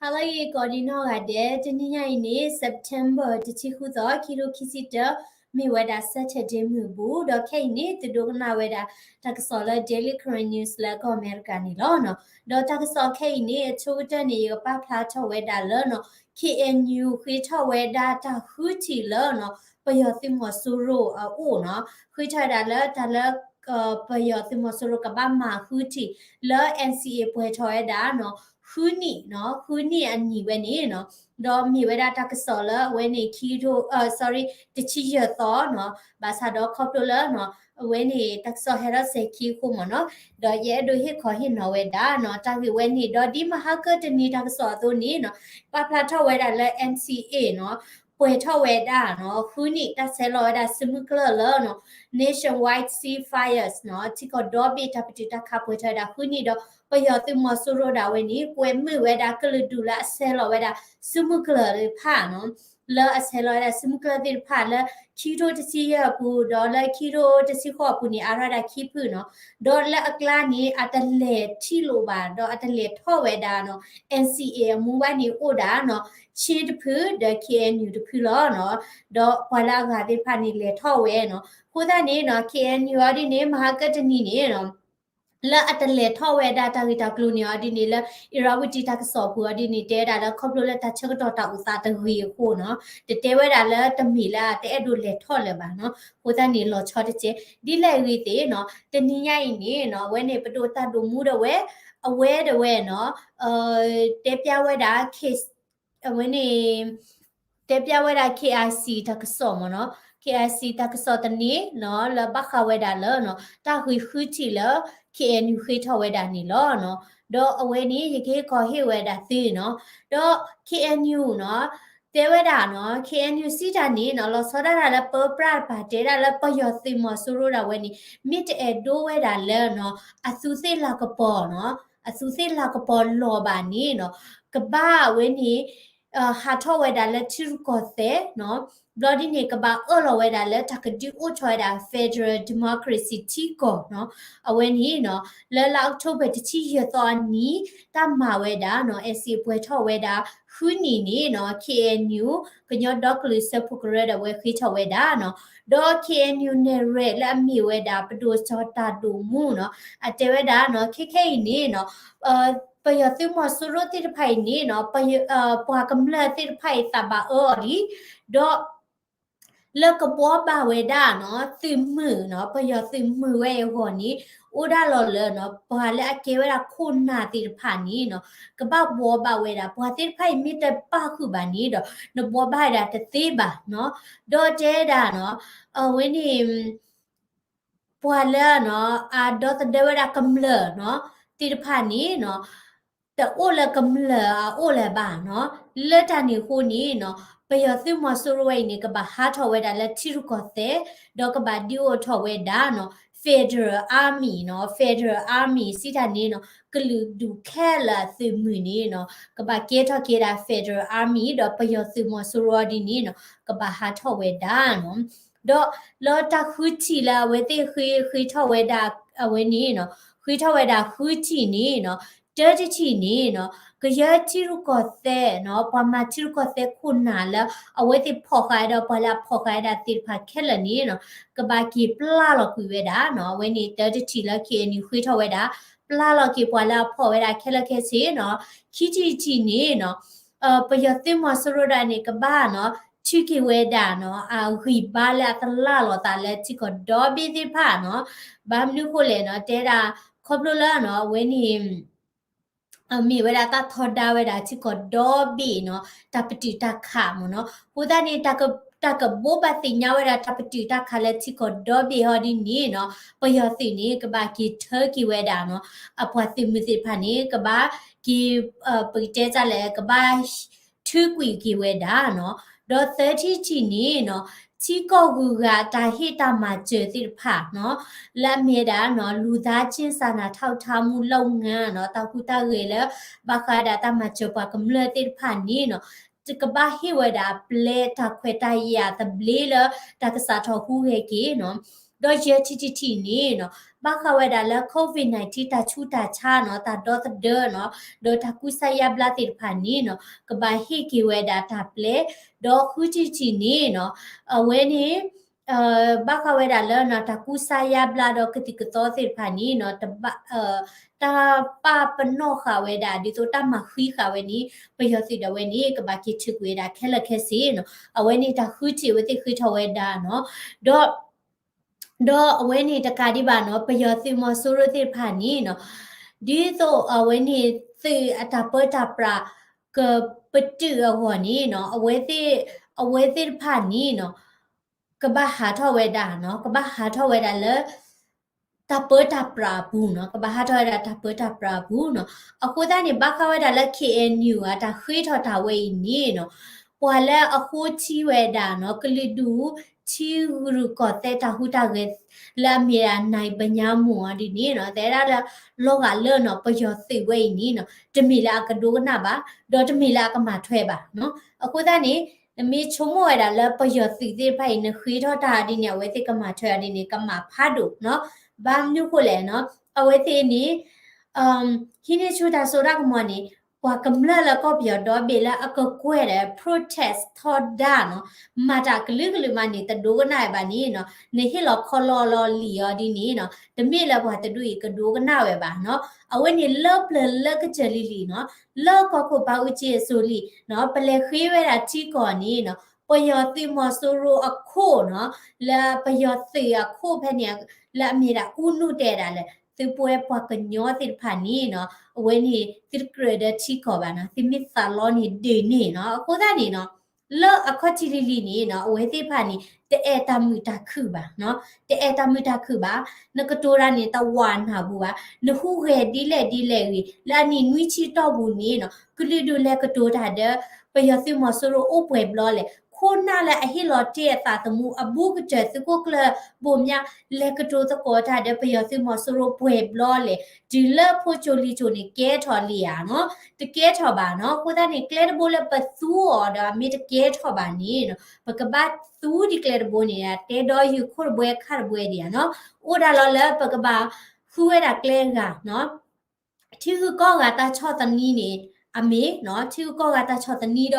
ဟါလၢအဂ့ၤ ကိးဒံနီၢ်ဂၤဒဲး, တနံၤညါအံၤန့ၣ် September တဆံဃုသီ ခံကထိခံဆံတၢ, မ့ၢ်ဝဲဒၣ် Saturday မုၢ်ဘူး, ဒီးခဲအံၤန့ၣ် သုဒိကနၣ်ဝဲဒၣ် တၢ်ကစီၣ်လၢ Daily Karen News လၢကီၢ်အမဲရကၤန့ၣ်လီၤ. ဒီးတၢ်ကစီၣ်ခဲအံၤန့ၣ် အဆိကတၢၢ်န့ၣ် ယကပာ်ဖျါထီၣ်ဝဲဒၣ်လၢ K N U ဃ့ထီၣ်ဝဲဒၣ်တၢ်ဃုထံၣ်လၢ ပယီၤသုးမီၤစိရိၤအအိၣ်နီၤ, ဃ့ထီၣ်ဝဲဒၣ်လၢတၢ်လၢ ပယီၤသုးမီၤစိရိၤကဘၣ်မၤဃုထံၣ် လၢ N C A ပှဲၤထီၣ်ဝဲဒၣ်နီၤ, ဃုနံၣ်နီၤ, ဃုနံၣ်အနံၣ်ဝဲန့ၣ်နီၤ, ဒီးမ့ၢ်ဝဲဒၣ်တၢ်ကစီၣ်လၢအဝဲန့ၣ် ခံကထိ sorry တဆံယဲၢ်သီနီၤ, ဘၣ်ဆၣ်ဒီးခီဖျိလၢနီၤ, အဝဲန့ၣ်တၢ်ကစီၣ်ဟဲထီၣ်စဲၤခံအဃိမ့ၢ်နီၤ, ဒီးယအဲၣ်ဒိးဟ့ၣ်ခီဟ့ၣ်နီၤဝဲဒၣ်နီၤ, တၢ်ဂ့ၢ်ဝဲန့ၣ် ဒီးဒ်မဟါကတနံၤတၢ်ကစီၣ်အသိးန့ၣ်နီၤ, ပာ်ဖျါထီၣ်ဝဲဒၣ်လၢ N C A နီၤ, ပှဲၤထီၣ်ဝဲဒၣ်နီၤ, ဃုနံၣ် တၢ်ဆဲးလီၤဝဲဒၣ်စုမုၢ်ကျၢၢ်လၢနီၤ, Nationwide Ceasefires နီၤ, ထံကီၢ်ဒီဘ့ၣ်တၢ်ပတုာ်တၢ်ခးပှဲၤထီၣ်ဝဲဒၣ်ဃုနံၣ်ဒီး ပယီၤသုးမီၤစိရိၤဒၣ်ဝဲန့ၣ် ကွဲးမုာ်ဝဲဒၣ်ကလုာ်ဒူၣ်လၢအဆဲးလီၤဝဲဒၣ်စုမုၢ်ကျၢၢ်သ့ၣ်တဖၣ်နီၤ, လၢအဆဲးလီၤဝဲဒၣ်စုမုၢ်ကျၢၢ်သ့ၣ်တဖၣ်လၢ ခံကထိတဆံယဲၢ်အပူၤ ဒီးလၢခံကထိတဆံဃိးအပူၤန့ၣ် အါထီၣ်ဝဲဒၣ်ခံဖုနီၤ, ဒီးလၢအကျါန့ၣ် အတလဲၤထံၣ်လိာ်ဘၣ် ဒီးအတလဲၤထီၣ်ဝဲဒၣ်နီၤ, N C A အမူဘၣ်န့ၣ်အိၣ်ဒၣ်နီၤ, ချင်းတဖု ဒီး K N U တဖုလီၤနီၤ, ဒီးပှၤလၢအဂၤသ့ၣ်တဖၣ်န့ၣ် လဲၤထီၣ်ဝဲနီၤ, အဃိသတးန့ၣ်နီၤ, K N U အီၤဒ်န့ၣ် မဟါကတနံၤန့ၣ်နီၤ လၢအတလဲၤထီၣ်ဝဲဒၣ်တၢ်ဂ့ၢ်တၢ်ကျိၤန့ၣ်အီၤဒ်န့ၣ် လၢအ့ၤရၣ်ဝတံတၢ်ကစီၣ်ပူၤအီၤဒ်န့ၣ် တဲဝဲဒၣ်လၢခီဖျိလၢတၢ်ဆၢကတီၢ်တၢ်အိၣ်သးတဂ့ၤအဃိနီၤ, တတဲဝဲဒၣ်လၢတမ့ၢ်လၢအတအဲၣ်ဒိးလဲၤထီၣ်လၢၤဘၣ်နီၤ, အဃိသတးန့ၣ်လီၤဆီတက့ၢ်, ဒ်လဲၣ်အဂ့ၢ်သ့ၣ်နီၤ, တနံၤညါအံၤန့ၣ်နီၤ, အဝဲန့ၣ်ပဒိၣ်တၢ်ဒိၣ်မူဒၣ်ဝဲ, အဝဲဒၣ်ဝဲနီၤ, တဲပျၢ်ဝဲဒၣ် အဝဲန့ၣ် တဲပျၢ်ဝဲဒၣ် K I C တၢ်ကစီၣ်မ့ၢ်နီၤ, K I C တၢ်ကစီၣ်တနံၤနီၤ လၢဘၣ်ဃးဝဲဒၣ်လၢနီၤ တၢ်ဂ့ၢ်ဃုထံၣ်လၢ K N U ဃ့ထီၣ်ဝဲဒၣ်န့ၣ်လီၤနီၤ, ဒီးအဝဲန့ၣ် ယကဟ့ၣ်ခီဟ့ၣ်ဝဲဒၣ်သုနီၤ, ဒီး K N U နီၤ တဲဝဲဒၣ်နီၤ K N U စံးတၢ်န့ၣ်နီၤ လီၤဆီဒၣ်တၢ်လၢပၢပြးတပၤတဲဒၣ်လၢပယီၤသုးမီၤစိရိၤဒၣ်ဝဲန့ၣ် မ့ၢ်တအဲၣ်ဒိးဝဲဒၣ်လၢနီၤ အသူးသ့ၣ်လၤကပီၤနီၤ အသူးသ့ၣ်လၤကပီၤလီၤဘၣ်န့ၣ်နီၤ ကဘၣ်ဝဲန့ၣ် ဟးထီၣ်ဝဲဒၣ်လၢထံရူၢ်ကီၢ်သဲးနီၤ, ဘျီဒ်န့ၣ် ကဘၣ်အၢၣ်လီၤဝဲဒၣ်လၢတၢ်ကဒုးအိၣ်ထီၣ်ဝဲဒၣ် federal democracy ထံကီၢ်နီၤ, အဝဲန့ၣ်နီၤ လၢလါအီးကထိဘၢၣ်တဆံယဲၢ်သီအနံၤ တၢ်မၤဝဲဒၣ်နီၤ N C A ပှဲၤထီၣ်ဝဲဒၣ် ဃုနံၣ်န့ၣ်နီၤ K N U ကညီဒီကလုာ်စၢဖှိၣ်ကရၢဒၣ်ဝဲဃ့ထီၣ်ဝဲဒၣ်နီၤ, ဒီး K N U နဲၣ်ရွဲၣ်လၢအမ့ၢ်ဝဲဒၣ်ပဒိၣ်စီၤတၢ်ဒိၣ်မူနီၤ အတဲဝဲဒၣ်နီၤ ခဲခဲအံၤန့ၣ်နီၤ ပယီၤသုးမီၤစိရိၤသ့ၣ်တဖၣ်အံၤန့ၣ်နီၤ ပှၤကမျၢၢ်သ့ၣ်တဖၣ်အံၤသးဘၣ်အၢအီၤလံ, ဒီး လၢကဘှီဘၣ်ဝဲဒၣ်နီၤ သုးမုၢ်နီၤ ပယီၤသုးမုၢ်ဝဲအဂီၢ်န့ၣ် အိၣ်ဒၣ်လီၤလၢနီၤ ပှၤလၢအကဲဝဲဒၣ်ခိၣ်နၢ်သ့ၣ်တဖၣ်န့ၣ်နီၤ ကဘၣ်ဘှီဘၣ်ဝဲဒၣ် ပှၤသ့ၣ်တဖၣ်အံၤမ့ၢ်တပၣ်ဃုာ်ဘၣ်န့ၣ်ဒီး နဘှီဘၣ်ဝဲဒၣ်တသ့ဘၣ်နီၤ, ဒီးတဲဒၣ်နီၤ အဝဲန့ၣ် ပှၤလၢနီၤ အဒီသဒၢဝဲဒၣ်ကမျၢၢ်နီၤ သ့ၣ်တဖၣ်န့ၣ်နီၤ တအိၣ်လၢကမျၢၢ်အအိၣ်လၢၤဘၣ်နီၤ, လၢတၢ်န့ၣ်အဃိန့ၣ်နီၤ ပယီၤသုးမီၤစိရိၤဝဲအံၤန့ၣ် ကဘၣ်ဟးထီၣ်ဝဲဒၣ်လၢထံရူၢ်ကီၢ်သဲး ဒီးကဘၣ်ဒုးအိၣ်ထီၣ်ဝဲဒၣ်နီၤ Federal Army နီၤ Federal Army စံးတၢ်န့ၣ်နီၤ ကလုာ်ဒူၣ်ခဲလၢာ်အသုးမုၢ်န့ၣ်နီၤ ကဘၣ်ကဲထီၣ်က့ၤဒၣ် Federal Army ဒီးပယီၤသုးမီၤစိရိၤဒ်န့ၣ်နီၤ ကဘၣ်ဟးထီၣ်ဝဲဒၣ်နီၤ ဒီးလၢတၢ်ဃုထံၣ်လၢအဝဲသ့ၣ်ဃ့ ဃ့ထီၣ်ဝဲဒၣ် အဝဲန့ၣ်နီၤ ဃ့ထီၣ်ဝဲဒၣ်ဃုထံၣ်န့ၣ်နီၤ တၢတထံၣ်န့ၣ်နီၤ ကယဲၢ်ထံရူၢ်ကီၢ်သဲးနီၤ ပှၤမၤထံရူၢ်ကီၢ်သဲးခိၣ်နၢ်လၢ အဝဲသ့ၣ်ဖီၣ်ဃာ်ဒီးပှၤလၢအဖီၣ်ဃာ်ဝဲဒၣ်သ့ၣ်တဖၣ်ခဲလၢာ်န့ၣ်နီၤ ကဘၣ်က့ၤပျၢ်လီၤကွံာ်ဝဲဒၣ်နီၤ အဝဲန့ၣ်တၢတထံၣ်လၢ K N U ဃ့ထီၣ်ဝဲဒၣ် ပျၢ်လီၤက့ၤပှၤလၢအဖီၣ်ဝဲဒၣ်ခဲလၢာ်ခဲဆ့နီၤ ခံထံၣ်တထံၣ်န့ၣ်နီၤ ပယီၤသုးမီၤစိရိၤဒၣ်န့ၣ် ကဘၣ်နီၤ ထုးက့ၤဝဲဒၣ်နီၤ အဂံၢ်ဘါလၢအတလၢ်လီၤသးလၢထံကီၢ်ဒီဘ့ၣ်သ့ၣ်တဖၣ်နီၤ ဘၣ်မနုၤဃိလဲၣ်နီၤ တဲဒၣ် ခီဖျိလၢနီၤ အဝဲန့ၣ် မ့ၢ်ဝဲဒၣ်တၢ်ထီဒါဝဲဒၣ်ထံကီၢ်ဒီဘ့ၣ်နီၤ တၢ်ပတုာ်တၢ်ခးမ့ၢ်နီၤ အဃိသတးန့ၣ် တၢ်ကဘိးဘၣ်သ့ၣ်ညါဝဲဒၣ်တၢ်ပတုာ်တၢ်ခးလၢထံကီၢ်ဒီဘ့ၣ်ဟီဒ်န့ၣ်နီၤ ပယီၤသုးန့ၣ် ကဘၣ်က့ၤထၢက့ၤဝဲဒၣ်နီၤ အပှၤသုးမုၢ်သ့ၣ်တဖၣ်န့ၣ် ကဘၣ်က့ၤ ပကတဲတၢ်လဲၣ် ကဘၣ် ထုးကွံာ်က့ၤဝဲဒၣ်နီၤ, ဒီးသၢထံၣ်တထံၣ်န့ၣ်နီၤ, ထံကီၢ်ဂုၤဂၤတၢ်ဟ့ၣ်တၢ်မၤစၢၤသ့ၣ်တဖၣ်နီၤ, လၢအမ့ၢ်ဝဲဒၣ်နီၤ လူသားချင်းစာနာထောက်ထားမှုလုပ်ငန်းနီၤ, တၢ်ဟူးတၢ်ဂဲၤလၢ ဘၣ်ဃးဒၣ်တၢ်မၤစၢၤပှၤကမျၢၢ်သ့ၣ်တဖၣ်န့ၣ်နီၤ, ကဘၣ်ဟ့ၣ်ဝဲဒၣ်ပျဲတၢ်ခွဲးတၢ်ယာ်သဘျ့လၢတၢ်ကစးထီၣ်ဟူးဂဲၤက့ၤနီၤ ဒီးယဲၢ်ထံၣ်တထံၣ်န့ၣ်နီၤ ဘၣ်ဃးဝဲဒၣ်လၢ COVID nineteen တၢ်ဆူးတၢ်ဆါနီၤ တၢ်ဒီသဒၢနီၤ ဒီးတၢ်ကူစါယါဘျါသ့ၣ်တဖၣ်န့ၣ်နီၤ ကဘၣ်ဟ့ၣ်က့ၤဝဲဒၣ်တၢ်ပျဲ ဒီးဃုထံၣ်တထံၣ်န့ၣ်နီၤ အဝဲန့ၣ် ဘၣ်ဃးဝဲဒၣ်လၢနီၤ တၢ်ကူစါယါဘျါဒီးကသံၣ်ကသီသ့ၣ်တဖၣ်န့ၣ်နီၤ တဘၣ် တၢ်ပာ်ပနီၣ်ဃာ်ဝဲဒၣ် ဒ်သိးတၢ်မၤဃံဃာ်ဝဲန့ၣ် ပယီၤသုးဒၣ်ဝဲန့ၣ် ကဘၣ်က့ၤထုးကွံာ်ဝဲဒၣ်ခဲလၢာ်ခဲဆ့နီၤ အဝဲန့ၣ်တၢ်ဃုထံၣ်ဝဲသ့ၣ်ဃ့ထီၣ်ဝဲဒၣ်နီၤ ဒီး ဒီးအဝဲန့ၣ်တကးဒံးဘၣ်နီၤ ပယီၤသုးမီၤစိရိၤသ့ၣ်တဖၣ်န့ၣ်နီၤ ဒ်သိးအဝဲန့ၣ်သုးအတၢ်ပၢတၢ်ပြး ကပတုာ်အဂီၢ်န့ၣ်နီၤ အဝဲသ့ၣ် အဝဲသ့ၣ်တဖၣ်န့ၣ်နီၤ ကဘၣ်ဟးထီၣ်ဝဲဒၣ်နီၤ ကဘၣ်ဟးထီၣ်ဝဲဒၣ်လၢ တၢ်ပၢတၢ်ပြးအပူၤနီၤ ကဘၣ်ဟးထီၣ်ဝဲဒၣ်တၢ်ပၢတၢ်ပြးအပူၤနီၤ အဃိသတးန့ၣ် ဘၣ်ဃးဝဲဒၣ်လၢ K N U အတၢ်ဃ့ထီၣ်တၢ်ဝဲအံၤန့ၣ်နီၤ ပှၤလၢအဃိထံဝဲဒၣ်နီၤ ကလုာ်ဒူၣ်ထံဂုၤကီၢ်သဲးတၢ်ဟူးတၢ်ဂဲၤ လၢအမ့ၢ်ဒၣ် နံဘညါမူၤ အီၤဒ်န့ၣ်နီၤ တဲဒၣ်လၢ လီၤဂာ်လၢနီၤ ပယီၤသုးဝဲအံၤန့ၣ်နီၤ တမ့ၢ်လၢအကဒိကနၣ်ဘၣ် ဒီးတမ့ၢ်လၢအကမၤထွဲဘၣ်နီၤ အဃိသတးန့ၣ် နမ့ၢ်ဆိကမိၣ်ဝဲဒၣ်လၢပယီၤသုးသ့ၣ်တဖၣ်အံၤ နဃ့ထီၣ်တၢ်ဒ်န့ၣ် အဝဲသ့ၣ်ကမၤထွဲအီၤဒ်န့ၣ် ကမၤဖးဒိၣ်နီၤ ဘၣ်မနုၤဃိလဲၣ်နီၤ အဝဲသ့ၣ်န့ၣ် ဟံးန့ၢ်ဆူၣ်တၢ်စိတၢ်ကမီၤန့ၣ် ပှၤကမျၢၢ်လၢကီၢ်ပယီၤဒီဘ့ၣ်လၢအကကွဲၢ်ဒီး protest ထီဒါနီၤ မၤတၢ်ကလုာ်ကလုာ်မးန့ၣ် တဒိကနၣ်ဝဲဘၣ်န့ၣ်နီၤ နဟ့ၣ်လီၤခီလီလီၤလံာ်အီၤဒ်န့ၣ်နီၤ တမ့ၢ်လၢပှၤတဒူၣ်အံၤကဒိကနၣ်ဝဲဘၣ်နီၤ အဝဲန့ၣ်လၢပျၢၤလၢကစၢၢ်လံၤလံၤနီၤ လၢကီၢ်ခိၣ်ဘးအူကၠံအစိၤလံနီၤ ပလဲၤဃ့ဝဲဒၣ်ထံကီၢ်န့ၣ်နီၤ ပယီၤသုးမီၤစိရိၤအခိၣ်နီၤ လၢပယီၤသုးအခိၣ်ဖဲန့ၣ် လၢအမ့ၢ်ဒၣ်အူနုၣ်တဲဒၣ်လဲၣ် သုပဝဲပှၤကညီသ့ၣ်တဖၣ်န့ၣ်နီၤ အဝဲန့ၣ်သုတကြၢးဒီးထံကီၢ်ဘၣ်နီၤ သုမ့ၢ်သးလီန့ၣ်ဒုးန့ၢ်နီၤ အဃိသတးန့ၣ်နီၤ လၢအခီၣ်ထံးလံၤလံၤန့ၣ်နီၤ အဝဲသ့ၣ်တဖၣ်န့ၣ် တအဲၣ်တၢ်မုာ်တၢ်ခုၣ်ဘၣ်နီၤ တအဲၣ်တၢ်မုာ်တၢ်ခုၣ်ဘၣ် နကတိၤတၢ်န့ၣ် တဝးနၢ်ပူၤဘၣ် နဟူးဂဲၤဒ်လဲၣ်ဒ်လဲၣ်ဂ့ၤ လၢအနံၣ်နွံဆံတီၢ်ပူၤန့ၣ်နီၤ ကလုာ်ဒူၣ်လဲၤကတိၤတၢ်ဒီး ပယီၤသုးမီၤစိရိၤအိၣ်ပှဲၤဘျီလဲၣ် ခိၣ်နၢ်လၢအဟ့ၣ်လီၤတ့ၢ်အသးသမူအဘူးကတၢၢ် သုးခိၣ်ကျၢၢ်ဘိၣ်မၠး လဲၤကတိၤသကိးတၢ်ဒီးပယီၤသုးမီၤစိရိၤပှဲၤဘျီလဲၣ် တုၤလၢဖိကၠိလံၤကၠိန့ၣ် ကဲထီၣ်လံဧါနီၤ, တကဲထီၣ်ဘၣ်နီၤ. အဃိသတးန့ၣ် ကျဲတဘိလၢပသူအီၤဒီး အမ့ၢ်တကဲထီၣ်ဘၣ်န့ၣ်နီၤ, ပကဘၣ်သူဒံးကျဲတဘိန့ၣ် တဲဒီးယုာ်ခိၣ်တဘှဲခါတဘှဲဒံးဧါနီၤ. အိၣ်ဒၣ်လီၤလၢပကဘၣ်ဃုဝဲဒၣ်ကျဲဂၤနီၤ. ထံဂုၤကီၢ်ဂၤတၢ်ဆီၣ်သနံးန့ၣ် အမ့ၢ်နီၤ, ထံဂုၤကီၢ်ဂၤတၢ်ဆီၣ်သနံးဒီး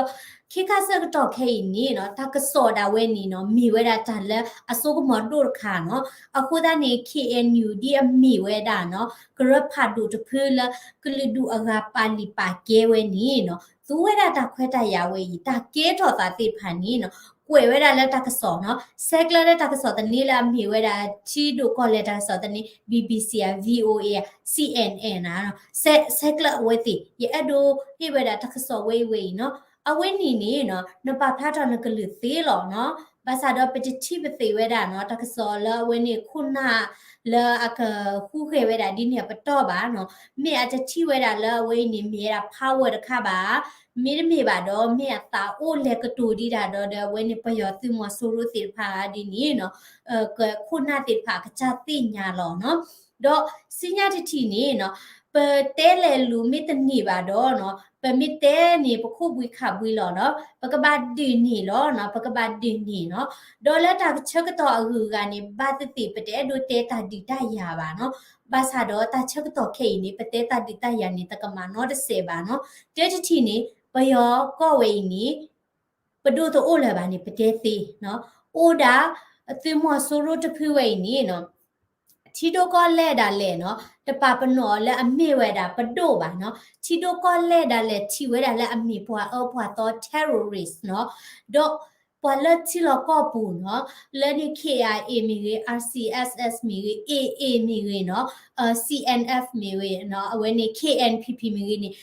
ခ့ခါဆၢကတီၢ်ခဲအံၤန့ၣ်နီၤ, တၢ်ကစီၣ်ဒၣ်ဝဲန့ၣ်နီၤ မ့ၢ်ဝဲဒၣ်တၢ်လၢအစိကမီၤဒိၣ်တခါနီၤ. အဃိသတးန့ၣ် ခ့ၣ်အဲၣ်ယူၣ် ဒ်အမ့ၢ်ဝဲဒၣ်နီၤ ကရၢဖးဒိၣ်တဖုလၢ ကလုာ်ဒူၣ်အဂၤပာ်လုၢ်ပာ်ကဲဝဲန့ၣ်နီၤ, သူဝဲဒၣ်တၢ်ခွဲးတၢ်ယာ်ဝဲအံၤ တၢ်ကဲထီၣ်သးသ့ၣ်တဖၣ်န့ၣ်နီၤ ကွဲးဝဲဒၣ်လၢတၢ်ကစီၣ်နီၤ, ဆဲးကျၢလၢတၢ်ကစီၣ်သန့လၢအမ့ၢ်ဝဲဒၣ် ထံဒိၣ်ကီၢ်လဲၢ်တၢ်ကစီၣ်သန့ BBC ဧါ VOA ဧါ CNN ဧါ, ဆဲးကျၢအဝဲသ့ၣ် ယအဲၣ်ဒိးဟ့ၣ်ဝဲဒၣ်တၢ်ကစီၣ်ဝဲအံၤဝဲအံၤနီၤ. အဝဲန့ၣ်န့ၣ်နီၤ နပာ်ဖျါထီၣ်နကလုၢ်သ့လီၤနီၤ. ဘၣ်ဆၣ်ဒီးပတထံၣ်ပသ့ၣ်ဝဲဒၣ်နီၤ တၢ်ကစီၣ်လၢအဝဲန့ၣ်ခိၣ်နၢ်လၢအကဟူးဂဲၤဝဲဒၣ်ဒ်န့ၣ်အပတီၢ်ဘၣ်နီၤ. မ့ၢ်အတထံၣ်ဝဲဒၣ်လၢအဝဲအံၤန့ၣ် မ့ၢ်ဝဲဒၣ် power တခါဘၣ်, မ့တမ့ၢ်ဘၣ်ဒီး မ့ၢ်အသးအိၣ်လဲၤကတိၤဒံးတၢ်ဒီး ဒီးအဝဲန့ၣ်ပယီၤသုးမီၤစိရိၤသ့ၣ်တဖၣ်ဒ်န့ၣ်နီၤ, ကခိၣ်နၢ်သ့ၣ်တဖၣ်အကစၢ်သ့ၣ်ညါလီၤနီၤ. ဒီးဆူညါတထံၣ်န့ၣ်နီၤ ပတဲလဲၤလူၤမ့ၢ်တန့ၢ်ဘၣ်ဒီးနီၤ ပမ့ၢ်တဲန့ၣ် ပခိၣ်ဘှံးခးဘှံးလီၤနီၤ, ပကဘၣ်ဒုးန့ၢ်လီၤနီၤ, ပကဘၣ်ဒုးန့ၢ်နီၤ. ဒီးလၢတၢ်ဆၢကတီၢ်အဂုၤအဂၤန့ၣ် ဘၣ်သ့ၣ်သ့ၣ် ပတအဲၣ်ဒိးတဲတၢ်ဒုးတၢ်ယၤဘၣ်နီၤ. ဘၣ်ဆၣ်ဒီးတၢ်ဆၢကတီၢ်ခဲအံၤန့ၣ် ပတဲတၢ်ဒုးတၢ်ယၤန့ၣ် တကမၣ်နီတစဲးဘၣ်နီၤ. တၢတထံၣ်န့ၣ် ပယီၤကီၢ်ဝဲအံၤန့ၣ် ပဒိၣ်တအိၣ်လၢၤဘၣ်န့ၣ် ပတဲသ့နီၤ. အိၣ်ဒၣ် သုးမီၤစိရိၤတဖုဝဲအံၤန့ၣ်နီၤ ထံဒိၣ်ကီၢ်လဲၢ်ဒၣ်လဲာ်နီၤ တပာ်ပနီၣ်အီၤလၢအမ့ၢ်ဝဲဒၣ်ပဒိၣ်ဘၣ်နီၤ. ထံဒိၣ်ကီၢ်လဲၢ်ဒၣ်လဲာ် ထံၣ်ဝဲဒၣ်လၢအမ့ၢ်ပှၤအၢပှၤသီ terrorist နီၤ. ဒီးပှၤလၢထံလီၢ်ကီၢ်ပူၤနီၤ လၢန့ၣ် KIA မ့ၢ်ဂ့ၤ, RCSS မ့ၢ်ဂ့ၤ, AA မ့ၢ်ဂ့ၤနီၤ, CNF မ့ၢ်ဂ့ၤနီၤ, အဝဲန့ၣ် KNPP မ့ၢ်ဂ့ၤန့ၣ်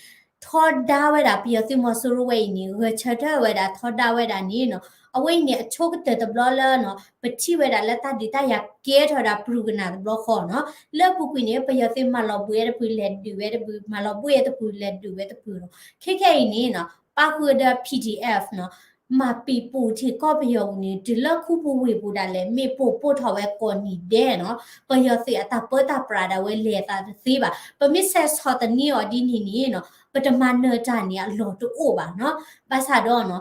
ထီဒါဝဲဒၣ် ပယီၤသုးမီၤစိရိၤဝဲအံၤန့ၣ် ဂဲၤဆၢထၢၣ်ဝဲဒၣ် ထီဒါဝဲဒၣ်န့ၣ်နီၤ. အဝဲအံၤန့ၣ် အဆိကတၢၢ်တဘျီလၢနီၤ ပထံၣ်ဝဲဒၣ်လၢတၢ်ဒုးတၢ်ယၤကဲထီၣ်ဝဲဒၣ် ပျုၤကနၣ်တဘျီဃီနီၤ. လၢအပူၤကွံာ်န့ၣ် ပယီၤသုးမၤလီၤဘှံးဝဲတပူၤ လဲၤဒုးဝဲတပူၤ, မၤလီၤဘှံးဝဲတပူၤ လဲၤဒုးဝဲတပူၤနီၤ. ခဲခဲအံၤန့ၣ်နီၤ ပၣ်ဃုာ်ဒီး PDF နီၤ မၤပံာ်ပူၤထံးကီၢ်ပယီၤပူၤန့ၣ် တုၤလၢခူပူၤဝ့ၢ်ပူၤဒၣ်လဲာ် မ့ၢ်ပိာ်ပိာ်ထီၣ်ဝဲကိးနံၤဒဲးနီၤ. ပယီၤသုးအတၢ်ပၢတၢ်ပြးဒၣ်ဝဲလဲၤအသးတသ့ဘၣ်. ပမ့ၢ်ဆဲးဆီၣ်သနံးအီၤဒ်န့ၣ်န့ၣ်နီၤ ပတမၤနၢၤတၢ်န့ၣ်အလီၢ်တအိၣ်ဘၣ်နီၤ. ဘၣ်ဆၣ်ဒီးနီၤ